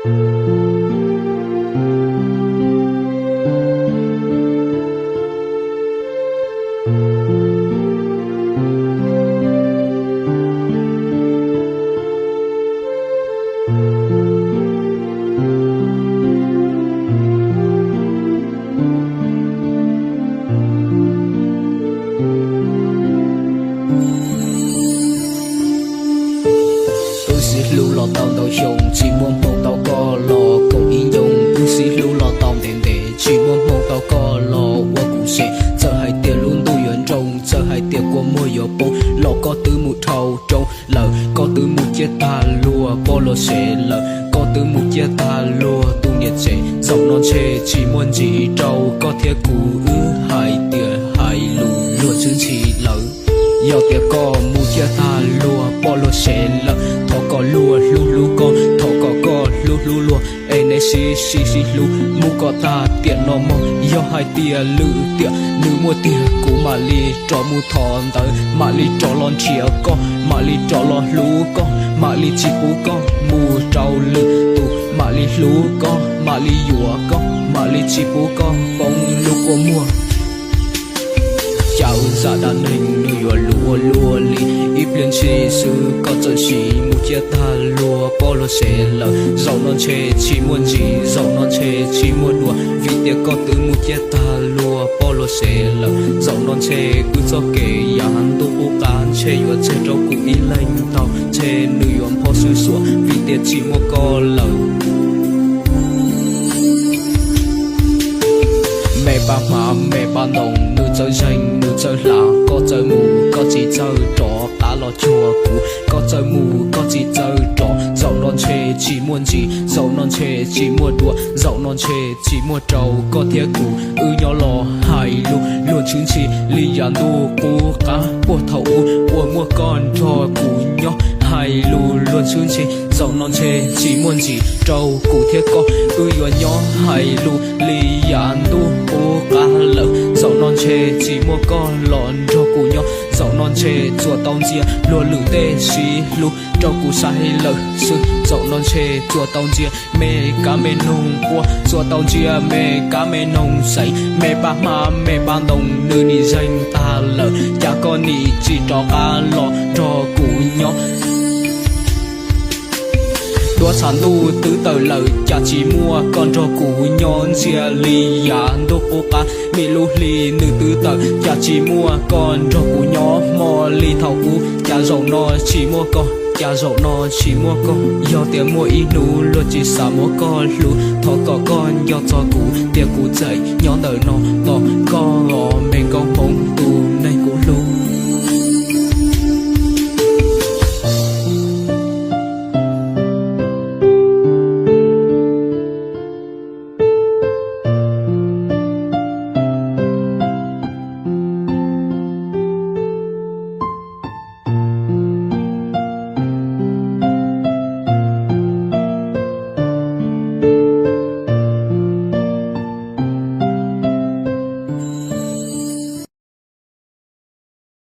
Wb sib hlub los tau ntau xyoo, tsis muaj hmoo tau koj los koom ib ncoo. Wb sib hlub los tau ntev ntev, tsis muaj hmoo tau koj los ua kuv sev. Txawm hais tias lub ntuj yuav nroo, txawm hais tias kua muag yuav poob, los koj twb mus dhau rooj lawm, koj twb mus ciaj tag luag poj luag sev lawm, koj twb mus ciaj tag luag tus niam tsev. Zaum no ntshe tsis muaj ntsis rau koj thiab kuv, wb hais tias hais lus luag txhwb ntxhi lawm. Yog tias koj mus ciaj tag luag poj luag sev lawm, thov kom luag hlub hlub koj, thov kom koj hlub hlub luag, es nej sib sib sib hlub mus kom tag tiam no mog. Yog hais tias lwm tiam nws muaj tiag, kuv mam li rov mus thov ntawv, mam li rov los nrhiav koj, mam li rov los hlub koj, mam li tsis pub koj mus rau lwm tus, mam li hlub koj, mam li yuav koj, mam li tsis pub koj poob lub kua muag. Cas wb zaj dab neeg nws yuav luaj luaj li, ib pliag ntshis xwb koj txawm sim mus ciaj tag luag poj luag sev lawm. Zaum no ntshe tsis muaj ntsis, zaum no ntshe tsis muaj dua, vim tias koj twb mus ciaj tag luag poj luag sev lawm. Zaum no ntshe wb txoj kev yav ntuj qub qab ntshe yuav tseg rau kuv ib leeg tau, ntshe nws yuav npho xwb xuav vim tias tsis muaj koj lawm. Me pab hmab me pab ntoo, nws txawj zeeg nws txawj hla, koj txawj mus koj tsis txawj rov qab los cuag kuv, koj txawj mus koj tsis txawj rov. Zaum no ntshe tsis muaj ntsis, zaum no ntshe tsis muaj dua, zaum no ntshe tsis muaj rau koj thiab kuv, wb nyob los hais lus luag txhwb ntxhi li yav ntuj qub qab puag thaum ub uas muaj koj nrog kuv nyob. Hais lus luag txhwb ntxhi, zaum no ntshe tsis muaj ntsis rau kuv thiab koj, wb yuav nyob hais lus li yav ntuj qub qab lawm. Zaum no ntshe tsis muaj koj los nrog kuv nyob, zaum no ntshe tsuas tau ntxias luag lwm tej sib hlub rau kuv saib lawm xwb. Zaum no ntshe tsuas tau ntxias me kab me noog quaj, tsuas tau ntxias me kab me noog xeev, me pab hmab me pab ntoo nws nim zeeg tag lawm, cas koj nim tsis rov qab los nrog kuv nyob. Duab tshav ntuj twb tawm lawm, cas tsis muaj koj nrog kuv nyob, ntxias li yav ntuj qub qab, me lub hli nws twb tawm, cas tsis muaj koj nrog kuv nyob, hmo li thaum ub, cas zaum no tsis muaj koj, cas zaum no tsis muaj koj. Yog tias muaj ib hnub luag tsis xav muab koj hlub, thov kom koj nco txog kuv, tias kuv tseem nyob ntawm no tos koj.